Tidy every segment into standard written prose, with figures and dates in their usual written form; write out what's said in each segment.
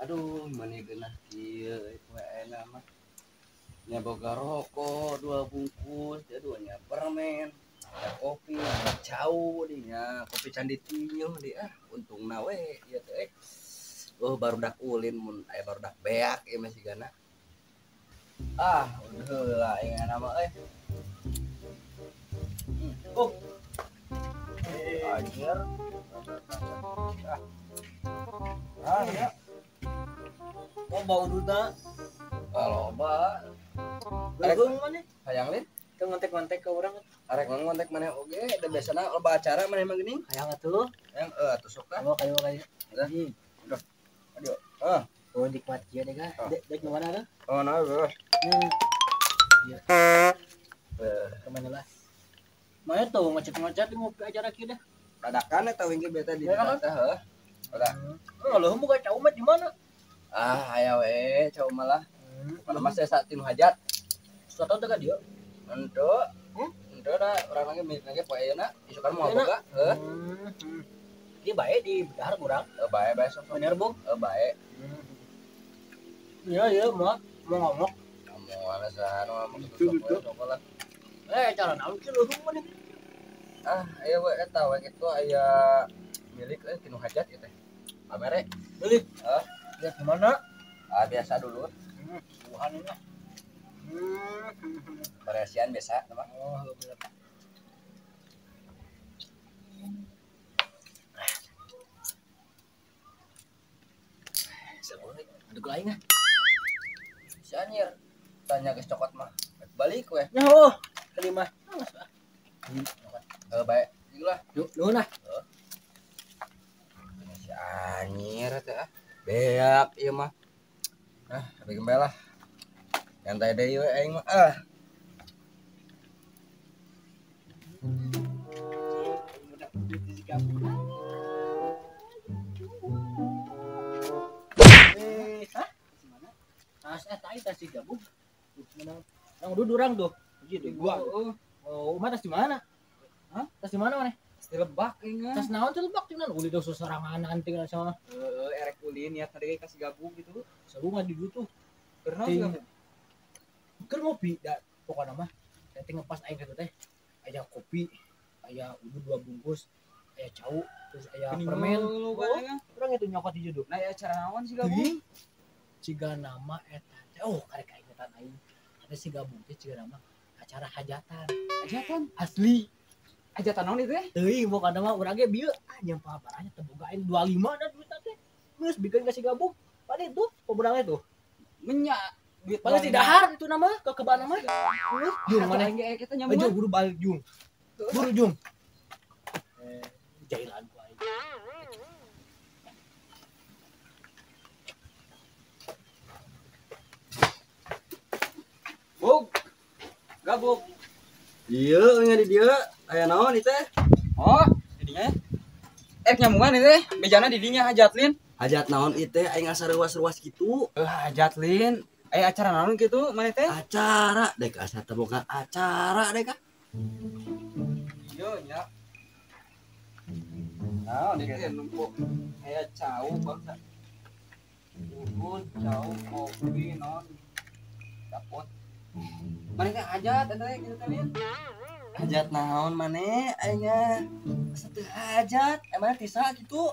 Aduh, mana geunah kieu poe ayeuna mah. Nya boga rokok 2 bungkus, aduh nya permen, nya kopi, nya cau di nya kopi candi tinyo di ah untungna we ieu teh. Oh barudak ulin mun aya barudak beak ieu mah sigana. Ah, udah heula aing mah euy. Oh. Anjir. Ah, ya. Oh, bau duda. Ah, loba. Arek mana? Hayang lin? Teu ngontek-ngontek ke urang. Arek ngontek maneh oge, da biasana loba acara maneh mah geuning. Hayang atuh. Hayang atuh sok ah. Oh, kayo kayo. Udah. Aduh. Ah. Oh, nikmat kieu deh, Kak. Dek mana tuh? Oh, nah, bebas. Iya. Kemana lah? Mana tuh ngecek-ngecek ngopi acara kieu deh. Dadakan eta wingki beta di teh heuh. Udah. Oh, leuh boga cau mah di mana? Ah, aya we cau malah. Kalau masih saat tinu hajat. Suatu teh ka dieu. Henteu. Henteu da urang lagi milik lagi poe ayeuna isukan moal boga, heuh. Ieu bae di dahar urang. Heuh bae bae sok. Bener, Bung? Heuh bae. Iya, iya, mau ngomong. Ngomong alasan ngomong gitu sok lah. Cara naon kieu leuh maneh? Ah, aya we eta we kitu aya milik euy tinu hajat ieu teh. Pamere. Milik. Heuh. Lihat gimana? Ah, biasa dulu. Tuhan ini. Variasian biasa, teman. Oh, bener. Seru nih, ada lain ah. Si anjir. Tanya geus cokot mah. Balik we. Ya, oh, kelima. Heuh, bae. Ieu lah. Yuk, nuhun ah. Si anjir teh ah. Beak ieu mah. Ah, tapi gembel lah. Nyantai deui we aing mah. Ah. Hah? Tas eta ieu tas si gabung. Menang. Nang udah urang tuh. Di gua. Oh, umah tas di mana? Hah? Tas di mana maneh? Tas di lebak aing. Tas naon teh lebak tinggal ulin deui sosorangan tinggal sama. Heeh, erek ulin niat tadi kasih gabung gitu. Seru mah di dieu tuh. Keur naon gabung? Keur ngopi da pokona mah. Teh ngepas aing kitu teh. Aya kopi, aya udu 2 bungkus, aya cau, terus aya permen. Oh, urang itu nyokot di dieu. Nah, aya acara naon si gabung? Ciga nama eta teh. Oh, karek kaingetan aing. Eta si gabung teh ciga nama acara hajatan. Hajatan? Asli. Hajatan naon itu teh? Teuing pokona mah urang ge bieu ah nyampah baranya teu boga aing 25 da duitna teh. Geus bikeun ka si gabung. Pada itu peberangnya tuh. Menyak duit paling di dahar itu nama kekebaan nama. Jung mana ge kita nyambung. Ayo buru balik jung. Buru jung. Jailan ku aing. Bug. Gabuk. Ieu nya di dieu aya naon ieu teh? Oh, didinya. Nyambungan ieu teh, bejana di dinya hajat lin. Hajat naon ieu teh aing asa reuas-reuas kitu. Hajat lin. Aya acara naon kitu maneh teh? Acara dek asa teh boga acara dek ah. Yo nya. Naon ieu teh numpuk aya cau bangsa. Ubud, cau, kopi, naon. Dapot. Maneh teh hajat eta teh kitu teh lin. Hajat naon maneh aing asa teu hajat, emang tisa kitu.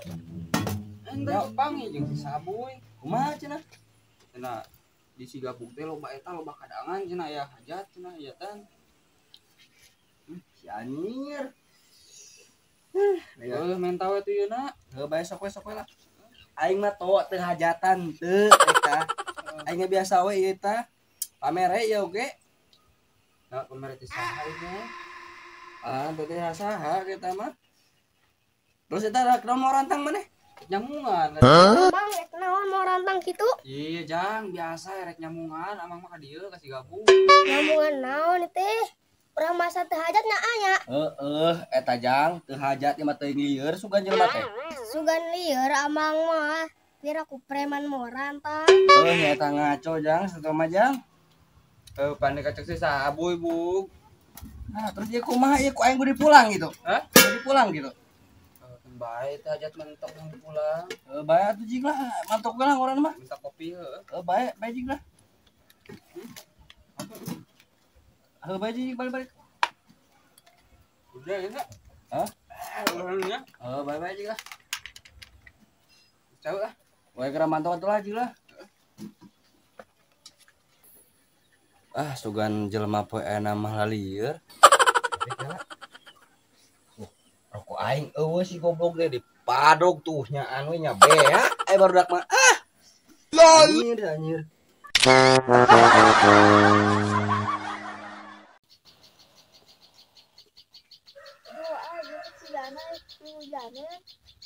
Henteu panggih jeung si Sabuy. Kumaha cenah? Cenah di si gabung teh loba eta loba kadangan cenah aya hajat cenah hajatan. Si anjir. Heuh menta we tuh yeuna. Heuh bae sok we lah. Aing mah toa teu hajatan teu eta. Aing biasa we ieu tah. Pamere ieu oge. Nah, pamere teh saha ieu? Ah, teu teh saha kita mah. Terus eta rek mau rantang maneh? Nyamungan. Bang, rek naon mau rantang kitu? Iya, Jang, biasa rek nyamungan amang mah ka dieu kasih gabung. Nyamungan naon teh? Urang masa teu hajat nya aya. Heeh, eta Jang, teu hajat ieu mah teuing lieur sugan jelema teh. Sugan lieur amang mah. Pira ku preman mau rantang. Heuh, nya eta ngaco Jang, sato mah Jang. Heuh, pandai kacek si Sabuy, Bug. Nah, terus ieu kumaha ieu ku aing kudu pulang gitu. Hah? Kudu pulang gitu. Bae teh hajat mentok pulang. Heuh bae atuh jig lah, mantok lah orang mah. Minta kopi heuh. Heuh bae, bae jig lah. Heuh bae jig balik-balik. Udah ya? Hah? Udah ya? Heuh bae bae jig lah. Jauh lah. Wae keur mantok atuh lah jig lah. Ah, sugan jelema poe ayeuna mah lalieur. Rokok aing eueuh si goblok teh dipadog tuh nya anu nya bea eh barudak mah ah. Anjir anjir.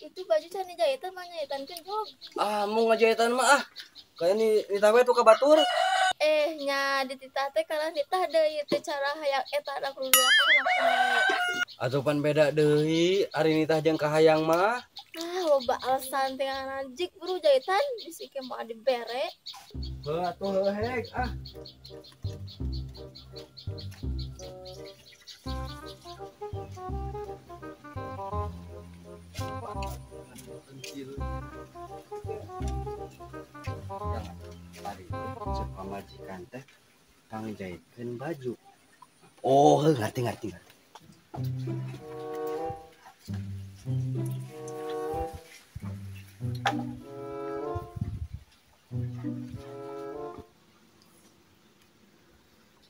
Itu baju can dijahitan mah nyahitankeun jog. Ah, mau ngajahitan mah ah. Kayak ni nitah we tuh ka batur. Eh nya dititah teh kalah nitah deui teh cara hayang eta da kudu dilakukan. Atuh pan beda deui ari nitah jeung kahayang mah. Ah, loba alasan teh anjik buru jahitan bisi ke moal dibere. Heuh atuh heuh hek ah. Jangan tadi cek pamajikan teh pangjahitkeun baju. Oh, ngerti ngerti.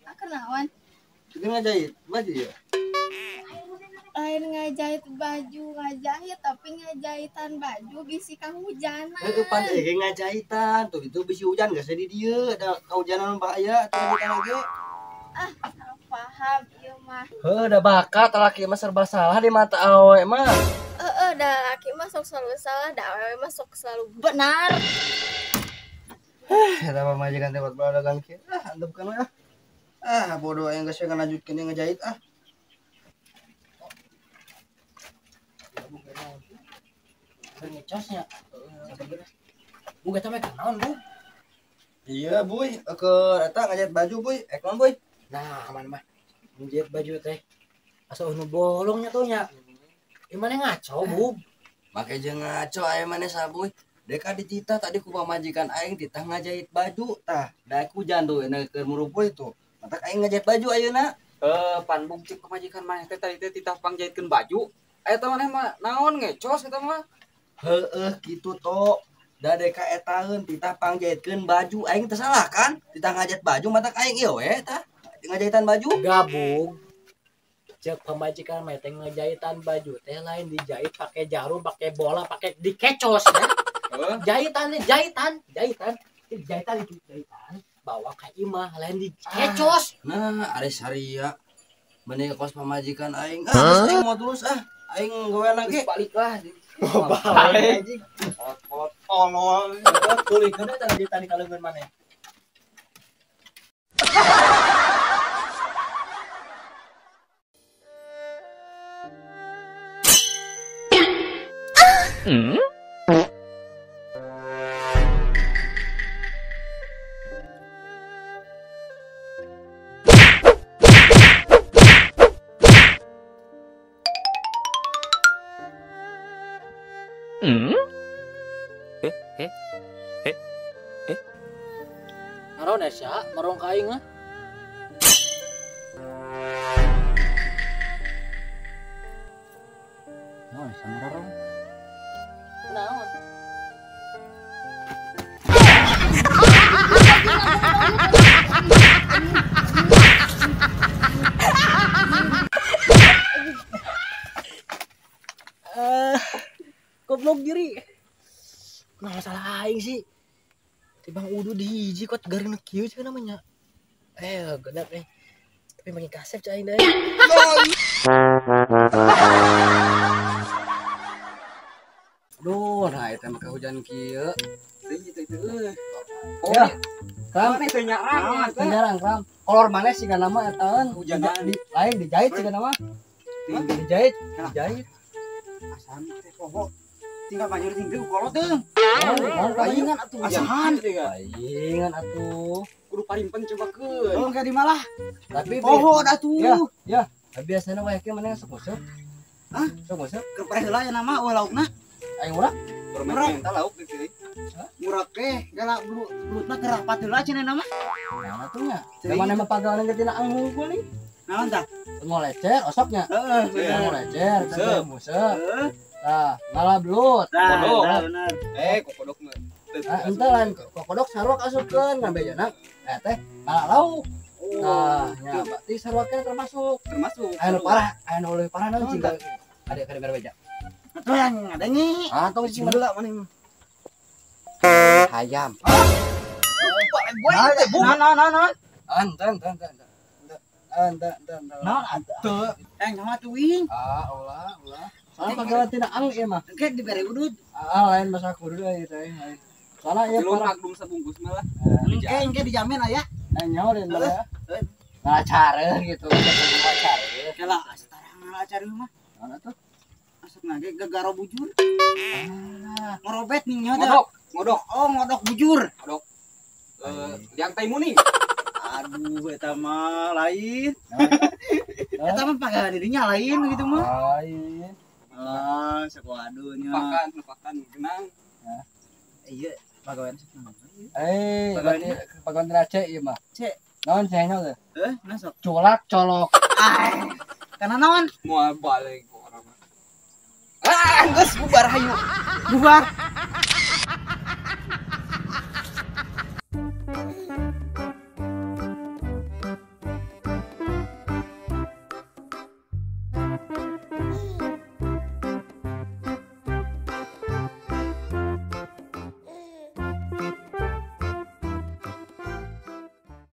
Ah, kenawan? Itu ngajahit baju ya? Lain ngajahit baju, ngajahit tapi ngajahitan baju bisi kahujanan. Heuh pan ge ngajahitan, tuh itu bisi hujan geus di dieu, da kahujanan bahaya atuh ngajahitan oge. Ah, salah paham ieu mah. Heuh da bakat laki mah serba salah di mata awe mah. Heeh, da laki mah sok selalu salah, da awewe mah sok selalu benar. Heh, eta mah majikan teh buat balagan kieu. Ah, antepkeun we ah. Ah, bodoh aing geus ngalanjutkeun ieu ngajahit ah. Ngecosnya. Bu eta mah naon, Bu? Iya, Buy, keur eta ngajahit baju, Buy. Ek naon, Buy? Nah, aman mah. Ngajahit baju teh. Asa nu bolongnya tuh nya. Ieu maneh ngaco, Bu. Make jeung ngaco aya maneh sabuy. Deka dititah tadi ku pamajikan aing titah ngajahit baju tah. Da hujan tuh euna keur murupuy tuh. Matak aing ngajahit baju ayeuna. Pan bung cek pamajikan maneh teh tadi teh titah pangjahitkeun baju. Eta maneh mah naon ngecos eta mah. Heeh kitu to. Da deka etaeun titah pangjahitkeun baju aing teu salah kan? Titah ngajahit baju matak aing ieu we tah. Ngajahitan baju. Gabung. Cek pamajikan mah teh ngajahitan baju teh lain dijahit pakai jarum, pakai bola, pakai dikecos ya. Jahitan jahitan, jahitan. Jahitan itu jahitan bawa ka imah lain dikecos. Nah, ari saria. Mending kos pamajikan aing. Ah, aing mau terus ah. Aing gawean lagi. Balik lah. Balik anjing. Otot tolol. Tulikeun eta jahitan di kaleungeun maneh. Naron Esya, marong ka aing ah. Naon sama marong? Naon? Goblok diri. Nah, masalah aing sih. Tibang udu di hiji kot garing nu kieu cenah namanya. Gedap eh. Tapi makin kasep cai aing deui. Aduh, nah eta mah hujan kieu. Oh, ya. Kram teh nyarang, teh nyarang, Kram. Kolor maneh siga nama etaeun hujanan di, lain dijahit siga nama. Dijahit, dijahit. Asan teh poho. Tinggal banjur tinggal kolot teh. Palingan atuh asahan palingan atuh. Kudu parimpen coba keun. Oh, kayak di malah. Tapi poho atuh. Ya, ya. Biasana wae ke maneh sok useup. Hah? Sok nguseup. Keur pareh heula aya nama eueuh laukna. Aing murah. Permen eta lauk di sini. Murah teh, gala belutna keur rapat heula cenah nama. Nah, atuh nya. Da mana mah pagawean ge tina ang hungkul nih. Naon tah? Ngolecer osoknya. Heeh, bener. Ngolecer, teh museup. Tah, ngala belut. Tah, bener. Kokodok mah. Ah, ente lain kokodok sarua asupkeun ngan bejana. Teh ngala lauk. Nah, nya berarti sarua keneh termasuk. Termasuk. Anu parah, anu leuwih parah naon cing. Ada kada beja. Atuh yang ngadengi. Ah, tong cing heula maneh mah. Hayam. Naon naon naon naon. Enten enten enten. Enten enten. Naon atuh? Nyawa tuing. Ah, ulah ulah. Soalnya pagawean tina ang ieu mah. Engke dibere udud. Ah, lain masa kudu ieu teh. Soalnya ieu parah magnum sabungkus malah. Engke engke dijamin aya. Nyaho lain mah ya. Ngacare gitu, ngacare. Kela astarang ngacare mah. Naon atuh? Asupna ge gagaro bujur. Ah, ngorobet nih nyaho teh. Ngodok, ngodok. Oh, ngodok bujur. Ngodok. Yang tai muni. Aduh, eta mah lain. Eta mah pagawean dirinya lain gitu mah. Lain. Ah, sok waduh nya. Pakan, pakan genang. Iya, pagawean sok naon. Pagawean tina C ieu mah. C. Naon C nya teh? Nah sok. Colak colok. Ah. Kana naon? Moal balik orang mah. Ah, geus bubar hayu. Bubar.